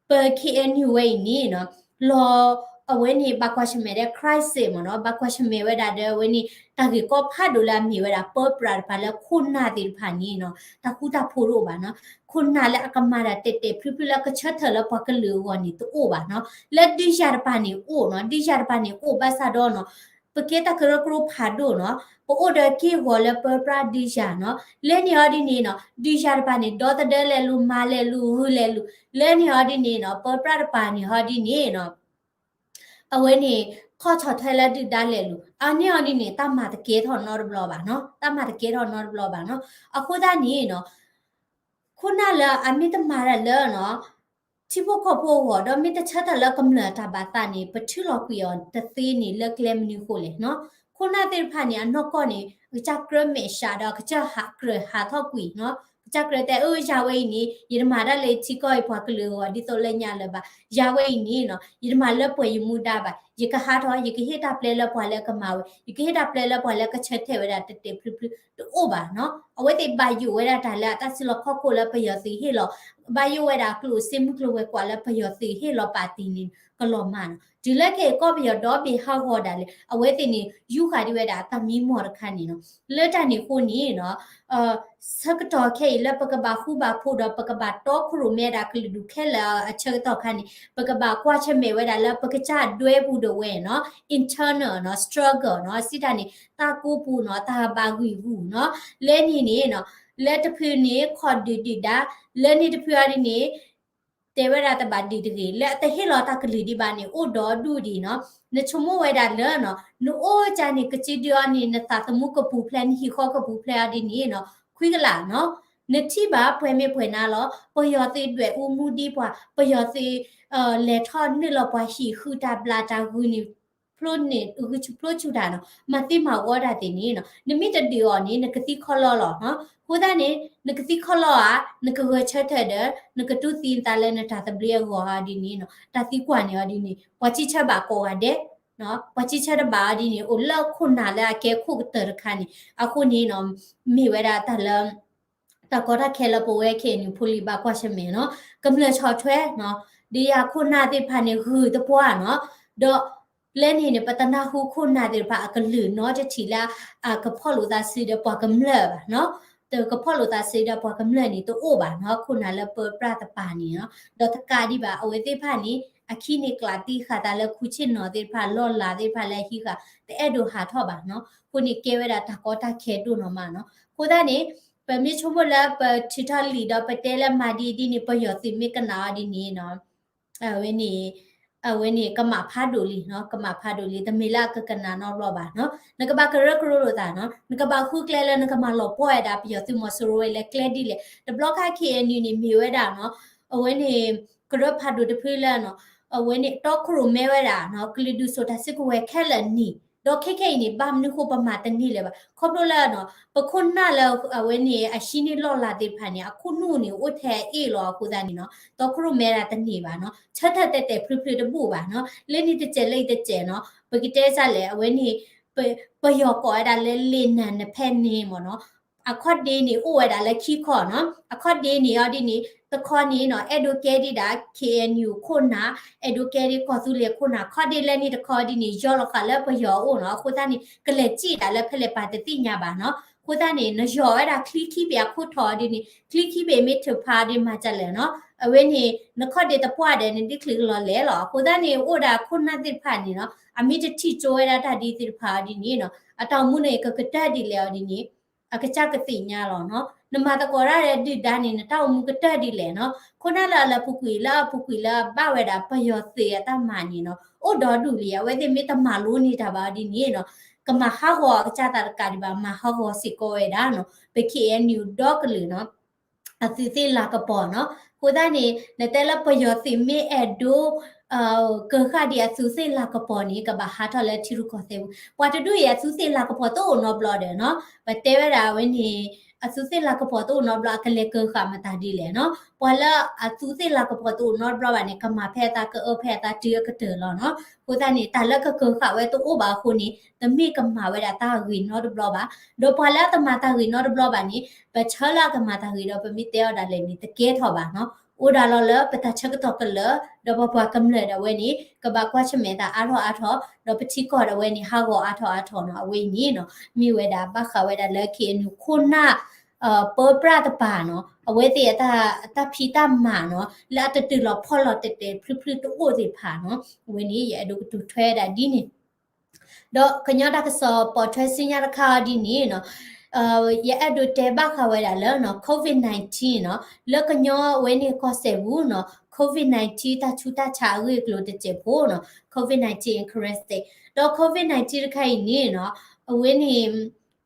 ပ KNU ဝဲအံၤန့ၣ်နီၤ လီၤ အဝဲန့ၣ် ဘၣ်ကွၢ်ဆၢၣ်မဲာ်ဒီး crisis မ့ၢ်နီၤ, ဘၣ်ကွၢ်ဆၢၣ်မဲာ်ဝဲဒၣ်ဒီး အဝဲန့ၣ် တၢ်ဂ့ၢ်ကီဖးဒိၣ်လၢအမ့ၢ်ဝဲဒၣ် ပၢပြးတပၤလၢခိၣ်နၢ်သ့ၣ်တဖၣ်န့ၣ်နီၤ, တၢ်ဃူတၢ်ဖိးတအိၣ်ဘၣ်နီၤ. ခိၣ်နၢ်လၢအကမၤတၢ်တဲာ်တဲာ်ဖျုဖျုလၢအကဆၢထၢၣ်လၢပှၤကလုာ်အဂီၢ်န့ၣ် တအိၣ်ဘၣ်နီၤ. လၢဒုးယၤတပၤန့ၣ်အိၣ်နီၤ, ဒုးယၤတပၤန့ၣ်အိၣ်ဘၣ်ဆၣ်ဒီးနီၤ, ပကဲတၢ်ကရၢကရိဖးဒိၣ်နီၤ, ပအိၣ်ဒီးက့ၢ်ဂီၤလၢပၢပြးဒုးယၤနီၤ. လၢန့ၣ်အီၤဒ်န့ၣ်နီၤ, ဒုးယၤတပၤန့ၣ် ဒီသဒၢလဲၤလူၤ မၤလဲၤလူၤ ဂုာ်လဲၤလူၤ, လၢန့ၣ်အီၤဒ်န့ၣ်နီၤ, ပၢပြးတပၤန့ၣ်အီၤဒ်န့ၣ်နီၤ အဝဲန့ၣ် ခီၣ်ဆီၣ်ထွဲလၢဒုၣ်ဒါလဲၤလူၤ, အန့ၣ်အီၤဒ်န့ၣ် တၢ်မၤတကဲထီၣ်နီတဘျီဘၣ်နီၤ, တၢ်မၤတကဲထီၣ်နီတဘျီဘၣ်နီၤ. အဃိသတးန့ၣ်နီၤ, ခိၣ်နၢ်လၢအမ့ၢ်တမၤတၢ်လၢနီၤ ထံဖိကီၢ်ဖိအဂီၢ် ဒီးမ့ၢ်တဆၢထၢၣ်လၢကမျၢၢ်တၢ်ဘၣ်သးန့ၣ် ပထုးလီၤကွံာ်အီၤတသ့န့ၣ် လၢကျဲမနုၤဃိလဲၣ်နီၤ. ခိၣ်နၢ်သ့ၣ်တဖၣ်န့ၣ် အနီၢ်ကီၢ်န့ၣ် ကစၢ်ကြၢးမဲာ်ဆှးဒီး ကစၢ်ဟးကြၢးဟးထီၣ်ကွံာ်နီၤ, ကစၢ်ကြၢးတဲ အၢ ယၤဝဲအံၤန့ၣ် ယတမၤတၢ်လၢယထံကီၢ်အံၤပှၤကလုာ်အဂီၢ် ဒ်သိးလၢညါလၢၤဘၣ်, ယၤဝဲအံၤန့ၣ်နီၤ ယတမၤလၢပှဲၤယမူဒါဘၣ်, ယကဟးထီၣ် ယကဟ့ၣ်တၢ်ပျဲလၢပှၤလၢကမၤဝဲ, ယကဟ့ၣ်တၢ်ပျဲလၢပှၤလၢကဆၢထၢၣ်ဝဲဒၣ်တဲာ်တဲာ်ဖျုဖျု တအိၣ်ဘၣ်နီၤ. အဝဲသ့ၣ်ဘၣ်ယိၣ်ဝဲဒၣ်တၢ်လၢအတၢ်စုလီၢ်ခီၣ်ခိၣ်လၢပယီၤသုးဟ့ၣ်လီၤ, ဘၣ်ယိၣ်ဝဲဒၣ်ကျိၣ်စ့မုၢ်ကျိၤဝဲၤကွာ်လၢပယီၤသုးဟ့ၣ်လီၤပာ်တ့ၢ်န့ၣ် ကလီၤမၢ်နီၤ. တုၤလၢခဲအံၤကီၢ်ပယီၤဒီဘ့ၣ်ဟးဂီၤဒၣ်လဲာ် အဝဲသ့ၣ်န့ၣ်ယူးဃာ်ဒံးဝဲဒၣ်အတၢ်မံမီၢ်တခါန့ၣ်နီၤ. လၢတၢ်န့ၣ်အဃိန့ၣ်နီၤ ဆၢကတီၢ်ခဲအံၤလၢပကဘၣ်ဃူဘၣ်ဖိးဒီး ပကဘၣ်တီခိၣ်ရိၣ်မဲဒၣ်ကလုာ်ဒူၣ်ခဲလၢာ်အဆၢကတီၢ်ခါန့ၣ် ပကဘၣ်ကွၢ်ဆၢၣ်မဲာ်ဝဲဒၣ်လၢပကစၢ်ဒွဲပူၤဒၣ်ဝဲနီၤ, internal နီၤ struggle နီၤ, စံးတၢ်န့ၣ် တၢ်ကိးပူၤနီၤ တၢ်ဘၣ်ဂံာ်ဂူာ်နီၤ. လၢန့ၣ်န့ၣ်နီၤ လၢတဖုန့ၣ်ခီၣ်ဒုၣ်ဒုၣ်ဒါ, လၢန့ၣ်တဖုအီၤဒ်န့ၣ် တဲဝဲဒၣ်တဘၣ်ဒုၣ်တဂ့ၤ လၢအတဟ့ၣ်လီၤတၢ်ကလုၢ်ဒံးဘၣ်န့ၣ် အိၣ်ဒီးဒူၣ်ဒံးနီၤ. နဆိကမိၣ်ဝဲဒၣ်လၢနီၤ နအိၣ်ကၢန့ၣ် ကစံးဒုးအီၤန့ၣ် နသးသမူကပူၤဖျဲး နဟံၣ်ဃီကပူၤဖျဲးအီၤဒ်န့ၣ်နီၤ ခွံကလးနီၤ. နထံၣ်ဘၣ်ပှဲၤမ့ၢ်ပှဲၤနါလီၤ ပယီၤသုးဒွဲၣ်အူမူဒံးပှၤ, ပယီၤသုး လဲၤထီၣ်နုာ်လီၤပှၤဟံၣ်ဃုတၢ်ဘျးတၢ်ဂုၤန့ၣ် ဖျိန့ၣ် ဂုၤဆူၣ်ဖျိဆူၣ်တၢ်နီၤ မၤသံမၤဝီတၢ်သ့ၣ်န့ၣ်နီၤ နမ့ၢ်တဒုးအီၤန့ၣ် နကသံခီလီလီၤနီၤ. အဃိသတးန့ၣ် နကသံခီလီဧါ နကဂဲၤဆၢထၢၣ်ဒီး နကတူၢ်သံနသးလၢနတၢ်သဘျ့အဂီၢ်အီၤဒ်န့ၣ်နီၤ တၢ်သံကွၢ်န့ၣ်အီၤဒ်န့ၣ် ပှၤစံးဆၢဘၣ်ကိးဂၤဒဲး ပှၤစံးဆၢတဘၣ်အီၤဒ်န့ၣ် အိၣ်လၢခိၣ်နၢ်လၢအကဲခိၣ်ကတၢၢ်တခါန့ၣ် အဃိန့ၣ်နီၤ မ့ၢ်ဝဲဒၣ်တၢ်လၢ တၢ်ကီတၢ်ခဲလၢပဝဲခဲအံၤန့ၣ် ဖိလံၤဘၣ်ကွၢ်ဆၢၣ်မဲာ်နီၤ ကမျၢၢ်ဆီၣ်ထွဲနီၤ ဒုးယၤခိၣ်နၢ်သ့ၣ်တဖၣ်န့ၣ်ဂုၤသပှၢ်နီၤ ဒီး လၢန့ၣ်န့ၣ် ပတနၢ်ဟူခိၣ်နၢ်သ့ၣ်တဖၣ်အကလုၢ်နီတထံၣ်လၢ အကဖီၣ်လိာ်သးစုဒီးပှၤကမျၢၢ်ဘၣ်နီၤ တကဖီၣ်လိာ်သးစုဒီးပှၤကမျၢၢ်န့ၣ်တအိၣ်ဘၣ်နီၤ ခိၣ်နၢ်လၢပၢပြးတပၤန့ၣ်နီၤ ဒီးတကးဒံးဘၣ် အဝဲသ့ၣ်တဖၣ်န့ၣ် အခံန့ၣ်ကျးတံၢ်ဃာ်သးလၢခူၣ်ဆ့ၣ်နီၤသ့ၣ်တဖၣ် လီၢ်လၤသ့ၣ်တဖၣ်လၢအဟံးဃာ် တအဲၣ်ဒိးဟးထီၣ်ဘၣ်နီၤ အဃိန့ၣ်ကဲဝဲဒၣ်တၢ်ကီတၢ်ခဲဒိၣ်နီၢ်မးနီၤ အဃိသတးန့ၣ် ပမ့ၢ်ဆိကမိၣ်လၢပထုးထီၣ်လံာ်ဒီးပတဲလၢမၤဒ်အံၤဒ်န့ၣ် ပယီၤသုးမ့ၢ်ကနၣ်အီၤဒ်န့ၣ်နီၤ အဝဲန့ၣ် အဝဲန့ၣ်ကမၣ်ဖးဒိၣ်လံနီၤ ကမၣ်ဖးဒိၣ်လံ တမ့ၢ်လၢအကကနၣ်နီတဘျီဘၣ်နီၤ နကဘၣ်ကရၢကရိလိာ်သးနီၤ နကဘၣ်ဃုကျဲလၢနကမၤလီၤပှီၢ်ဝဲဒၣ်ပယီၤသုးမီၤစိရိၤဝဲလၢကျဲဒ်လဲၣ် တဘျီခါ KNU န့ၣ်မ့ၢ်ဝဲဒၣ်နီၤ အဝဲန့ၣ် ကရၢဖးဒိၣ်တဖုလၢနီၤ အဝဲန့ၣ်တီခိၣ်ရိၣ်မဲဝဲဒၣ်နီၤ ကလုာ်ဒူၣ်စိာ်တၢ်စုကဝဲၤခဲလၢာ်န့ၣ် ဒီးခဲခဲအံၤန့ၣ် ဘၣ်မနုၤဃိပမၤတန့ၢ်လၢၤဘၣ် ခီဖျိလၢနီၤ ပခိၣ်နၢ်လၢအဝဲန့ၣ် အဟံးန့ၢ်လီၢ်လၤသ့ၣ်တဖၣ်န့ၣ် အခိၣ်နူာ်န့ၣ် အိၣ်ထဲအအ့ၣ်လီၤအဃိသတးန့ၣ်နီၤ တီခိၣ်ရိၣ်မဲဒၣ်တန့ၢ်ဘၣ်နီၤ ဆၢထၢၣ်တဲာ်တဲာ်ဖျုဖျုတဘူၣ်ဘၣ်နီၤ လၢန့ၣ်တစဲးလၢအံၤတစဲးနီၤ ပကတဲစ့ၢ်လဲၣ် အဝဲန့ၣ် ပ ပယီၤကိးဝဲဒၣ်လၢ လေနံ နှစ်ဖက်နှင့် မ့ၢ်နီၤ အခီၣ်ဒ့န့ၣ် အိၣ်ဝဲဒၣ်လၢခံခီနီၤ အခီၣ်ဒ့န့ၣ်အီၤဒ်န့ၣ် တခီန့ၣ်နီၤ အဲၣ်ဒိးကဲဒံးဒၣ် KNU ခိၣ်နၢ် အဲၣ်ဒိးကဲဒံးကီၢ်သူလ့ၤခိၣ်နၢ် ခီၣ်ဒ့လၢန့ၣ်တခီဒ်န့ၣ် ယီၤလီၤဃာ်လၢပယီၤအအိၣ်နီၤ အဃိသတးန့ၣ် ကလဲၤစံၣ်ဒၣ်လၢဖဲလဲၣ်ပာ်တသ့ၣ်ညါဘၣ်နီၤ အဃိသတးန့ၣ် နယီၤဝဲဒၣ်ချံခံဘ့ၣ်အခိၣ်ထီၣ်အီၤဒ်န့ၣ် ချံခံဘ့ၣ်မ့ၢ်ထုးဖးဒ်မၤဒ်လဲၣ်နီၤ အဝဲန့ၣ် နခီၣ်ဒ့တပှၢ်ဒီး နဒ်ချံကလီၤလဲၣ်လီၤ အဃိသတးန့ၣ် အိၣ်ဒၣ်ခိၣ်နၢ်သ့ၣ်တဖၣ်န့ၣ်နီၤ အမ့ၢ်တထံၣ်ကၠိဝဲဒၣ်တၢ်ဒ်သ့ၣ်တဖၣ်အီၤဒ်န့ၣ်နီၤ အတၢ်အိၣ်မူန့ၣ် ကကတၢၢ်ဒ်လဲၣ်အီၤဒ်န့ၣ် အကစၢ်ကသ့ၣ်ညါလီၤနီၤ နမၤသကိးတၢ်ဒီးဒုၣ်ဒါန့ၣ် နတၢ်အိၣ်မူကတၢၢ်ဒ်လဲၣ်နီၤ ခိၣ်နၢ်လၢအလၢပူၤကွံာ်လၢအပူၤကွံာ်လၢအဘၣ်ဝဲဒၣ်ပယီၤသုးအတၢ်မၤန့ၣ်နီၤ အိၣ်ဒီးဒူၣ်လံ အဝဲသ့ၣ်မ့ၢ်တမၤလိန့ၢ်တၢ်ဘၣ်အီၤဒ်န့ၣ်နီၤ ကမၤဟးဂီၤအကစၢ်သးတကးဒံးဘၣ် မၤဟးဂီၤစ့ၢ်ကီးဝဲဒၣ်နီၤ ပ KNU ဒီကလုာ်နီၤ အသူးသ့ၣ်လၤကပီၤနီၤ အဃိသတးန့ၣ် နတဲလၢပယီၤသုးမ့ၢ်အဲၣ်ဒိး ကၢၤဃာ်ဒံးအသူးသ့ၣ်လၤကပီၤန့ၣ် ကဘၣ်ဟးထီၣ်လၢထံရူၢ်ကီၢ်သဲးပူၤ ပှၤတဒူၣ်အံၤအသူးသ့ၣ်လၤကပီၤတအိၣ်နီတဘျီဒီးနီၤ ပတဲဝဲဒၣ်အဝဲန့ၣ် အသူးသ့ၣ်လၤကပီၤတအိၣ်နီတဘျီ အကလဲၤကၢၤဃာ်မတၤဒ်လဲၣ်နီၤ ပှၤလၢအသူးသ့ၣ်လၤကပီၤတအိၣ်နီတဘျီဘၣ်န့ၣ် ကမၤဖဲအသးကအၢ ဖဲအသးတုၤအကတၢၢ်လီၤနီၤ အဃိသတးန့ၣ် တၢ်လၢကကၢၤဃာ်ဝဲတအိၣ်ဘၣ်အဃိန့ၣ် တမ့ၢ်ကမၤဝဲဒၣ်တၢ်ဂ့ၤနီတဘျီဘၣ် ဒီးပှၤလၢအတမၤတၢ်ဂ့ၤနီတဘျီဘၣ်န့ၣ် ပဆၢလၢအကမၤတၢ်ဂ့ၤဒီး ပမ့ၢ်တဲအီၤဒၣ်လဲာ်န့ၣ် တကဲထီၣ်ဘၣ်နီၤ အိၣ်ဒၣ်လီၤလၢပတၢ်ဆၢကတီၢ်ကလၢာ် ဒီးပပှၤကမျၢၢ်ဒၣ်ဝဲန့ၣ် ကဘၣ်ကွၢ်ဆၢၣ်မဲာ်တၢ်အါထီၣ်အါထီၣ် ဒီးပထံကီၢ်ဒၣ်ဝဲန့ၣ် ဟးဂီၤအါထီၣ်အါထီၣ်နီၤ အဝဲအံၤန့ၣ်နီၤ မ့ၢ်ဝဲဒၣ်ဘၣ်ဃးဝဲဒၣ်လၢ ခ့ၣ်အဲၣ်ယူၣ် ခိၣ်နၢ် ပၢပြၢ်တပၤနီၤ အဝဲသ့ၣ်အတၢ်ဖံးတၢ်မၤနီၤ လၢအတတုၤလီၤဖီၣ်လီၤတဲာ်တဲာ်ဖျုဖျုတအိၣ်သ့ၣ်တဖၣ်နီၤ အဝဲန့ၣ် ယအဲၣ်ဒိးကတိၤထွဲဒၣ်ဒ်န့ၣ် ဒီးကညီတၢ်ကစီၣ်ပိာ်ထွဲဆူညါတခါအံၤဒ်န့ၣ်နီၤ ယအဲၣ်ဒိးတဲဘၣ်ဃးဝဲဒၣ်လၢ COVID nineteen နီၤ လၢကညီဝဲန့ၣ်ကီၢ်စဲၣ်ပူၤနီၤ COVID nineteen တၢ်ဆူးတၢ်ဆါအဂ့ၢ်အကျိၤတစဲးဖိနီၤ COVID nineteen in Karen State ဒီး COVID nineteen တခါအံၤန့ၣ်နီၤ အဝဲန့ၣ်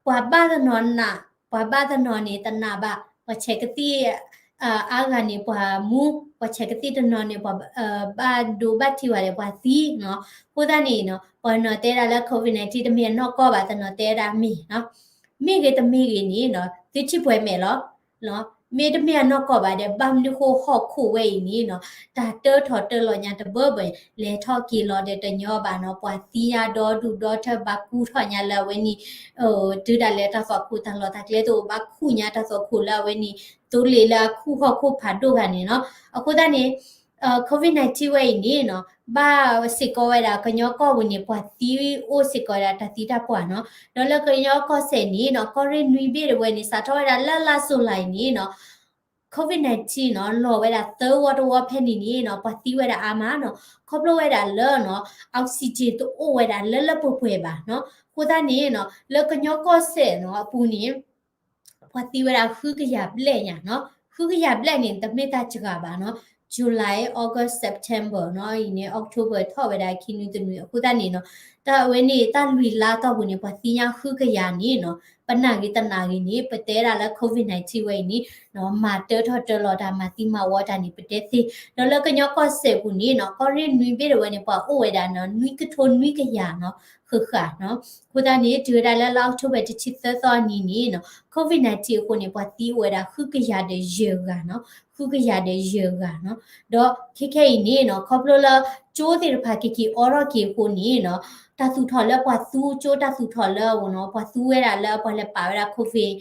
ပှၤဘၣ်တနီၤနး ပှၤဘၣ်တနီၤန့ၣ်တနးဘၣ် ပှၤဆဲးကသံၣ် အါဂၤန့ၣ်ပှၤမူ ပှၤဆဲးကသံၣ်တနီၤန့ၣ် ပှၤဘၣ်ဒိဘၣ်ထံးဝဲဒီးပှၤသံနီၤ အဃိသတးန့ၣ်နီၤ ပှၤနီၤတဲဒၣ်လၢ COVID nineteen တမ့ၢ်အနီၢ်ကီၢ်ဘၣ် တနီၤတဲဒၣ်မ့ၢ်နီၤ မ့ၢ်ဂ့ၤတမ့ၢ်ဂ့ၤန့ၣ်နီၤ သုထံၣ်ပှဲၤမဲာ်လီၤ မ့ၢ်တမ့ၢ်အနီၢ်ကီၢ်ဘၣ်ဒီး ဘၣ်မနုၤဃိဟီၣ်ခိၣ်ဝဲအံၤန့ၣ်နီၤ တၢ်တၢထီၣ်တၢလီၤညါတဘၢဘၢ လဲၤထီၣ်က့ၤလီၤဒီးတညီဘၣ်နီၤ ပှၤသံညါဒီဒူၣ်ဒီထၢဘၣ်ကူထီၣ်ညါလၢအဝဲန့ၣ် တုၤဒၣ်လဲာ်တၢ်သွၣ်ခိၣ်တၢ်လီၢ်တၢ်ကျဲတအိၣ် ဘၣ်ခူၣ်ညါတၢ်သွၣ်ခိၣ်လၢအဝဲန့ၣ် သိလ့ၣ်လၢအခူၣ်ဟီၣ်ခိၣ်ဖးဒိၣ်ဂၤန့ၣ်နီၤ အဃိသတးန့ၣ် COVID nineteen ဝဲအံၤန့ၣ်နီၤ ဘၣ်စ့ၢ်ကီးဝဲဒၣ်ကညီကီၢ်ပူၤန့ၣ် ပှၤသံအိၣ်စ့ၢ်ကီးဝဲဒၣ်တၢ်သံတၢ်ပှၢ်နီၤ ဒီးလၢကညီကီၢ်စဲၣ်န့ၣ်နီၤ ကီၢ်ရ့ၣ်နွံဘ့ၣ်တဝဲန့ၣ် စးထီၣ်ဝဲဒၣ်လၢလါစူၤလါအံၤန့ၣ်နီၤ COVID nineteen နီၤ လီၤဝဲဒၣ်သၢဝီတဝီဖဲန့ၣ်န့ၣ်နီၤ ပှၤသံဝဲဒၣ်အါမးနီၤ ခီဖျိဝဲဒၣ်လၢနီၤ oxygen တအိၣ်ဝဲဒၣ်လၢလၢပှဲၤပှဲၤဘၣ်နီၤ အဃိသတးန့ၣ်နီၤ လၢကညီကီၢ်စဲၣ်နီၤ အပူၤန့ၣ် ပှၤသံဝဲဒၣ်ဃုကယၤဘျဲၣ်ညါနီၤ ဃုကယၤဘျဲၣ်န့ၣ် တမ့ၢ်တၢ်စှၤဘၣ်နီၤ July August September နီၤ အံၤန့ၣ် October ထီၣ်ဝဲဒၣ် ခံနွံတနွံ အဃိသတးန့ၣ်နီၤ တၢ်ဝဲန့ၣ် တၢ်လွံၢ်လါတီၢ်ပူၤန့ၣ် ပှၤသံညါဃုကယၤန့ၣ်နီၤ ပနၢ်ဂ့ၤတနၢ်ဂ့ၤန့ၣ် ပတဲဒၣ်လၢ COVID nineteen ဝဲအံၤန့ၣ်နီၤ မၤတၢထီၣ်တၢလီၤတၢ် မၤသံမၤဝီတၢ်န့ၣ် ပတဲသ့ ဒီးလၢကညီကီၢ်စဲၣ်ပူၤန့ၣ်နီၤ ကီၢ်ရ့ၣ်နွံဘ့ၣ်တဝဲန့ၣ် ပှၤအိၣ်ဝဲဒၣ်နီၤ နွံကထိနွံကယၤနီၤ ဃၣ်ဃၣ်နီၤ အဃိသတးန့ၣ် တုၤဝဲဒၣ်လၢလါ October တဆံသၢသီအနံၤန့ၣ်နီၤ COVID nineteen အဃိန့ၣ် ပှၤသံအိၣ်ဝဲဒၣ်ဃုကယၤဒီးယဲၢ်ဂၤနီၤ ဃုကယၤဒီးယဲၢ်ဂၤနီၤ ဒီးခဲခဲအံၤန့ၣ်နီၤ ခီဖျိလၢ ကၠိသ့ၣ်တဖၣ် က့ၤက့ၤအိးထီၣ်က့ၤအဃိန့ၣ်နီၤ တၢ်သူၣ်ထီၣ်လၢပှၤသူကၠိ တၢ်သူၣ်ထီၣ်လၢအအိၣ်နီၤ ပှၤသူဝဲဒၣ်လၢပှၤလဲၤပာ်ဝဲဒၣ် COVID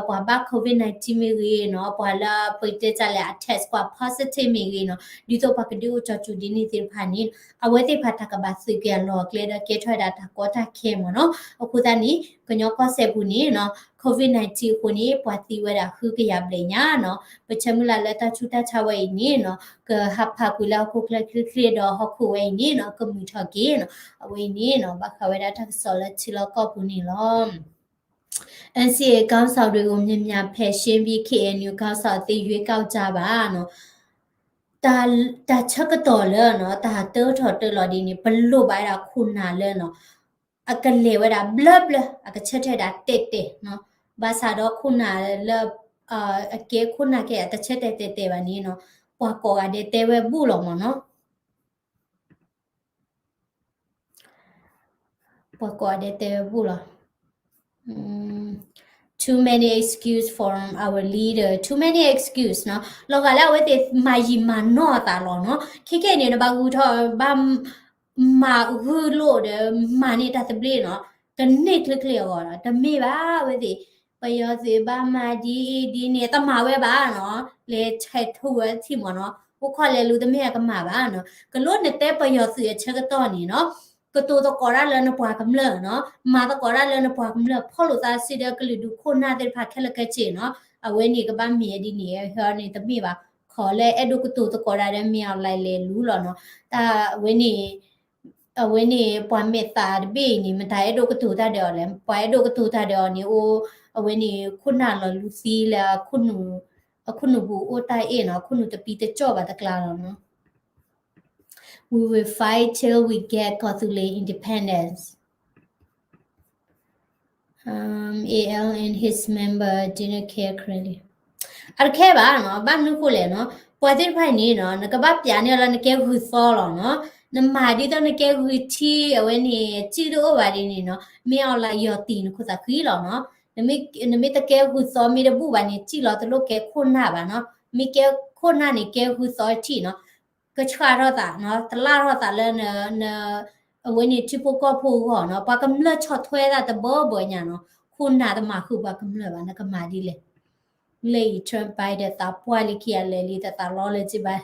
ပှၤဘၣ် COVID nineteen မ့ၢ်ဂ့ၤနီၤ ပှၤလၢပတဲတၢ်လဲၣ် အ test ပှၤ positive မ့ၢ်ဂ့ၤနီၤ ဒ်သိးပှၤကဒုးအိၣ်ကၠီၤကူၤဒ်န့ၣ်သ့ၣ်တဖၣ်န့ၣ် အဝဲသ့ၣ်တဖၣ်တၢ်ကဘၣ်သုးက့ၤအလီၢ်အကျဲဒီးကဲထီၣ်ဝဲဒၣ်တၢ်ကီတၢ်ခဲမ့ၢ်နီၤ အဃိသတးန့ၣ် ကညီကီၢ်စဲၣ်ပူၤန့ၣ်နီၤ COVID nineteen အဃိန့ၣ် ပှၤသံဝဲဒၣ်ဃုကယၤဘျဲၣ်ညါနီၤ ပဆၢမုၢ်လၢ်လၢတၢ်ဆူးတၢ်ဆါဝဲအံၤန့ၣ်နီၤ ကဟးဖးကွံာ်လၢဟီၣ်ခိၣ်ချၢချ့ချ့ဒီးဟီၣ်ခိၣ်ဝဲအံၤန့ၣ်နီၤ ကမုာ်ထီၣ်က့ၤနီၤ အဝဲအံၤန့ၣ်နီၤ ဘၣ်ဃးဝဲဒၣ်တၢ်ကစီၣ်လၢထံလီၢ်ကီၢ်ပူၤန့ၣ်လီၤ NCA ခေါင်းဆောင်တွေကို မြန်မာဖယ်ရှင်းပြီး KNU ခေါင်းဆောင်သစ် ရွေးကောက်ကြပါ တၢ်ဆၢကတီၢ်လၢနီၤ တၢ်တၢထီၣ်တၢလီၤဒ်န့ၣ် ပလိၣ်ဘၣ်ဝဲဒၣ်ခိၣ်နၢ်လၢနီၤ အကလဲၤဝဲဒၣ်ဘျၢဘျၢ အကဆၢထၢၣ်ဒၣ်တဲာ်တဲာ်နီၤ ဘၣ်ဆၣ်ဒီးခိၣ်နၢ်လၢ အကဲခိၣ်နၢ်ကဲအတဆၢတဲာ်တဲာ်တဲာ်ဘၣ်န့ၣ်နီၤ ပှၤကိးဂၤဒဲးတဲဝဲဘူၣ်လီၤမ့ၢ်နီၤ ပှၤကိးဂၤဒဲးတဲဝဲဘူၣ်လီၤ Too many excuse from our leader, too many excuse နီၤ လီၤဂာ်လၢအဝဲသ့ၣ်မၤယံာ်မၤနီၢ်အသးလီၤနီၤ ခဲခဲအံၤန့ၣ် နဘၣ်ဂုာ်ထီၣ်ဘၣ် မၤဂုာ်လိာ်ဒီးမၤန့ၢ်တၢ်သဘျ့နီၤ တန့ၢ်ချ့ချ့အဂီၢ်နီၤ တမ့ၢ်ဘၣ်အဝဲသ့ၣ် ပယီၤသုးဘၣ်မၤဒ်အံၤဒ်န့ၣ် တမၤဝဲဘၣ်နီၤ လဲၤဆဲးထူဝဲထံၣ်မ့ၢ်နီၤ အိၣ်ခိးလဲၤလူၤတမ့ၢ်အကမၣ်ဘၣ်နီၤ ကလိၣ်နတဲပယီၤသုးအဆၢကတီၢ်န့ၣ်နီၤ ကတိၤသကိးတၢ်လၢနပှၤကမျၢၢ်နီၤ မၤသကိးတၢ်လၢနပှၤကမျၢၢ် ဖီၣ်လိာ်သးစုဒီးကလုာ်ဒူၣ်ခိၣ်နၢ်သ့ၣ်တဖၣ်ခဲလၢာ်ခဲဆ့နီၤ အဝဲန့ၣ်ကဘၣ်မ့ၢ်ဒ်န့ၣ် ဟဲန့ၣ်တမ့ၢ်ဘၣ် ခီလၢအဲၣ်ဒိးကတိၤသကိးတၢ်ဒီးမ့ၢ်အီၤလဲၤလဲၤလူၤလီၤနီၤ တၢ်ဝဲန့ၣ် အဝဲန့ၣ် ပှၤမဲာ်သးတဘ့ၣ်အံၤန့ၣ် မတၤအဲၣ်ဒိးကတိၤတၢ်ဒီးအီၤလဲၣ် ပှၤအဲၣ်ဒိးကတိၤတၢ်ဒီးအီၤန့ၣ် အိၣ် အဝဲန့ၣ် ခိၣ်နၢ်လီၤလူၤသံလၢ အခိၣ်နူာ်ပူၤအိၣ်တၢ်အ့ၣ်နီၤ အခိၣ်နူာ်တပံတကၠီၣ်ဘၣ်တကျါလီၤနီၤ We will fight till we get ကီၢ်သူလ့ၤ independence. Um, A L and his member didn't care clearly. အတခဲဘၣ်နီၤ ဘၣ်မနုၤဃိလဲၣ်နီၤ ပှၤသ့ၣ်တဖၣ်အံၤန့ၣ်နီၤ နကဘၣ်ပျးန့ၢ်အီၤလၢနကဲဂုၢ်သီလီၤနီၤ နမၤဒ်သိးနကဲဂုၢ်ထံ အဝဲန့ၣ် စံၣ်တအိၣ်ဘၣ်ဒ်န့ၣ်နီၤ မ့ၢ်အီၤလၢယီၤတံၢ်နခိၣ်သးဃံလီၤနီၤ နမ့ၢ်တကဲဂုၢ်သီမ့ၢ်တဘူၣ်ဘၣ်န့ၣ် စံၣ်လီၤတလိၣ်ကဲခိၣ်နၢ်ဘၣ်နီၤ မ့ၢ်ကဲခိၣ်နၢ်န့ၣ် ကဲဂုၢ်သီထံၣ်နီၤ ကဆှၣ်ထီၣ်သးနီၤ တလၣ်ထီၣ်သးလၢန အဝဲန့ၣ်ထံဖိကီၢ်ဖိအဂီၢ်နီၤ ပှၤကမျၢၢ်ဆီၣ်ထွဲသးတဘၢဘၢညါနီၤ ခိၣ်နၢ်တမၤဃုာ်ပှၤကမျၢၢ်ဘၣ် နကမၤဒ်လဲၣ် လၢအံၤ Trump Biden သးပှၢ်လၢခံအလဲၤလံ တသးလီလၢၤက့ဘၣ်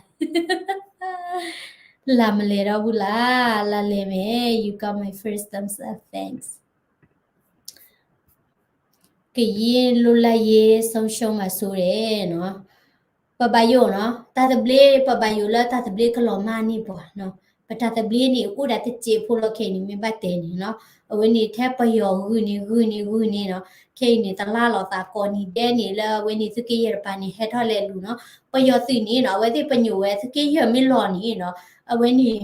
လၢမလဲၤဒီးဘူးလၢ် လၢလဲၤမ့ၢ် you got my first thumbs up, thanks. ကယ့ၢ်လိၣ်လၢ်ယ့ၢ် ဆုံးရှုံးမှာစိုးတယ်နီၤ. ပဘၣ်ယိၣ်နီၤ တၢ်သဘျ့ ပဘၣ်ယိၣ်လၢတၢ်သဘျ့ကလီၤမၢ်န့ၢ်ပှၤနီၤ. ပတၢ်သဘျ့န့ၣ် အိၣ်ဒၣ်တစဲးဖိလီၤခဲအံၤန့ၣ် မ့ၢ်ဘၣ်တဲန့ၣ်နီၤ. အဝဲန့ၣ်ထဲပယီၤဂုာ်န့ၣ် ဂုာ်န့ၣ် ဂုာ်န့ၣ်နီၤ. ခဲအံၤန့ၣ် တလၢ်လီၤသးကိးနံၤဒဲးန့ၣ်လၢအဝဲန့ၣ် သုးက့ယဲၢ်တပၤန့ၣ် ဟဲထီၣ်လဲၤလူၤနီၤ. ပယီၤသုးန့ၣ်နီၤ အဝဲသ့ၣ်ပညိၣ်ဝဲ သုးက့ယဲၢ်မ့ၢ်လီၤန့ၣ်နီၤ အဝဲန့ၣ်